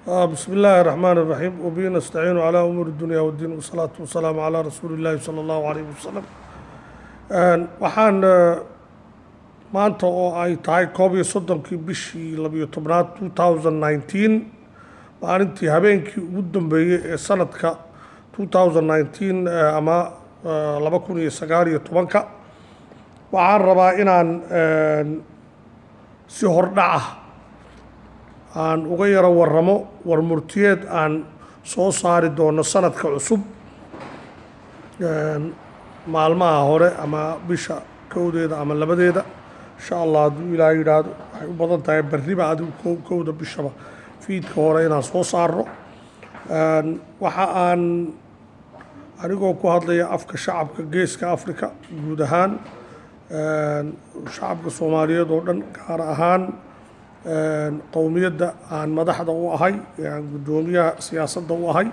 بسم الله الرحمن الرحيم وبه نستعين على أمور الدنيا والدين والصلاة والسلام على رسول الله صلى الله عليه وسلم. Waxaan maanta oo ay tahay 31-kii bishii 12aad 2019, maalintii habeenkii ugu dambeeyey ee sanadka 2019 ama 2019-ka, waxaan rabaa inaan si hordhac ah aan uga yaro waramo war murtiyeed aan soo saari doono sanadka cusub maalmaha hore ama bisha 1deeda ama 2deeda, insha Allah, hadduu Ilaahay yidhaahdo. Waxay u badan tahay berriba, adigu 1da bishaba fiidka hore inaan soo saarno. Waxa aan anigoo ku hadlaya afka shacabka Geeska Africa guud ahaan, shacabka Soomaaliyeed oo dhan, gaar ahaan qowmiyadda aan madaxda u ahay ee aan guddoomiyaha siyaasadda u ahay,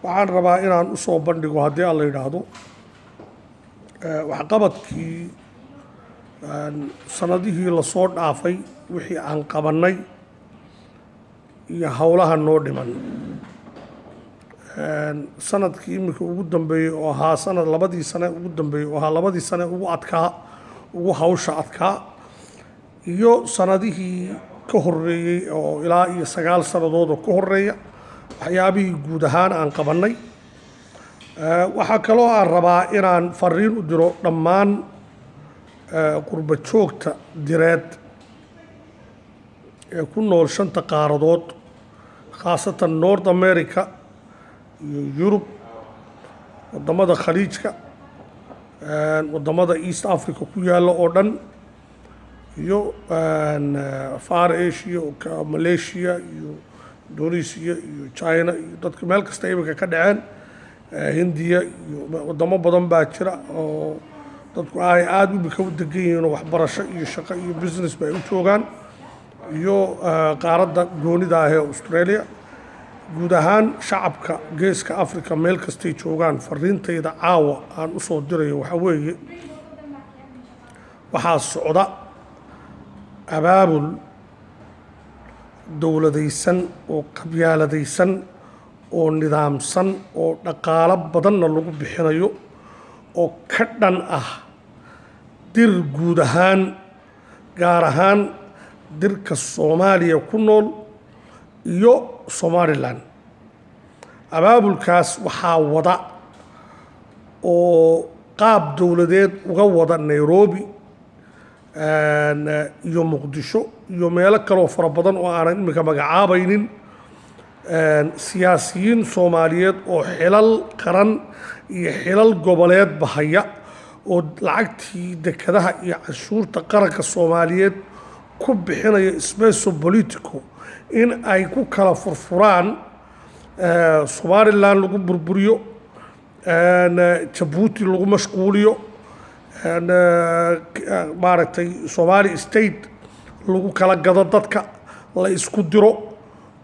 waxaan rabaa inaan usoo bandhigo, haddii Alla yidhaahdo, waxqabadkii sanadihii lasoo dhaafay, wixii aan qabannay iyo howlaha noo dhiman. Sanadkii iminka ugu dambeeyey oo ahaa sanad, labadii sane ugu dambeeyey oo ahaa labadii sane ugu adkaa, ugu hawsha adkaa, iyo sanadihii ka horreeyey oo ilaa iyo 9 sannadood oo ka horreeya, waxyaabihii guud ahaan aan qabannay. Waxaa kaloo aan rabaa inaan fariin u diro dhammaan qurba joogta Direed ee ku nool shanta qaaradood, khaasatan North America iyo Yurub, waddamada Khaliijka, waddamada East Africa ku yaalla oo dhan, iyo Far Asia, Malaysia iyo Indonesia iyo China iyo dadka meel kasta iminka ka dhaceen, Hindiya iyo waddamo badan baa jira oo dadku ay aada imika u degan yihiin oo waxbarasho iyo shaqo iyo business ba ay u joogaan, iyo qaaradda goonida ah ee Australia. Guud ahaan shacabka Geeska Africa meel kastay joogaan, fariintayda caawa aan usoo dirayo waxaa weeye: waxaa socda abaabul dowladaysan oo qabyaaladaysan oo nidaamsan oo dhaqaalo badanna lagu bixinayo oo ka dhan ah Dir guud ahaan, gaar ahaan Dirka Soomaaliya ku nool iyo Somaliland. Abaabulkaas waxaa wada oo qaab dowladeed uga wada Nairobi iyo Muqdisho iyo meelo kaloo fara badan oo aanan iminka magacaabaynin, siyaasiyiin Soomaaliyeed oo xilal qaran iyo xilal goboleedba haya oo lacagtii dekadaha iyo canshuurta qaranka Soomaaliyeed ku bixinaya spazio politico in ay ku kala furfuraan Somaliland, lagu burburiyo Jabuuti, lagu mashquuliyo maaragtay Somali State, lagu kala gado dadka, la isku diro.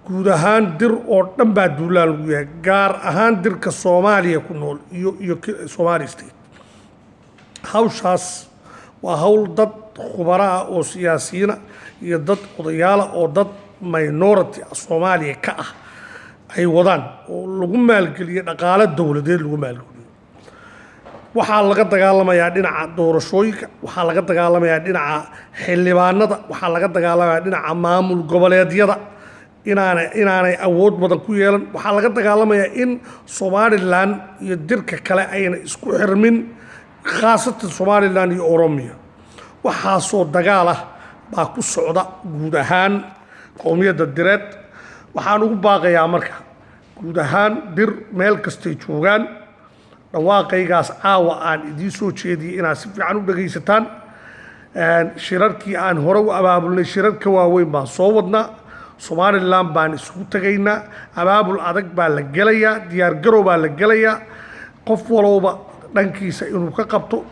Guud ahaan Dir oo dhan baa duulaan lagu yahay, gaar ahaan Dirka Soomaaliya ku nool iyo Somali State. Hawshaas waa hawl dad khubara ah oo siyaasiyiina iyo dad odayaala oo dad minority ah Soomaaliya ka ah ay wadaan oo lagu maalgeliyo dhaqaalo dowladeed lagu maalgeliyo. Waxaa laga dagaalamayaa dhinaca doorashooyinka, waxaa laga dagaalamayaa dhinaca xildhibaanada, waxaa laga dagaalamayaa dhinaca maamul goboleedyada inaanay awood badan ku yeelan, waxaa laga dagaalamayaa in Somaliland iyo Dirka kale ayna isku xirmin, khaasatan Somaliland iyo Oromia. Waxaasoo dagaal ah baa ku socda guud ahaan qowmiyadda Direed. Waxaan ugu baaqayaa marka guud ahaan Dir meel kastay joogaan dhawaaqaygaas caawa aan idiin soo jeediyey inaad si fiican u dhegaysataan. Shirarkii aan hore u abaabulnay, shirar ka waaweyn baan soo wadnaa. Somaliland baan isugu tegaynaa. Abaabul adag baa la gelayaa, diyaar garow baa la gelayaa, qof walowba dhankiisa inuu ka qabto.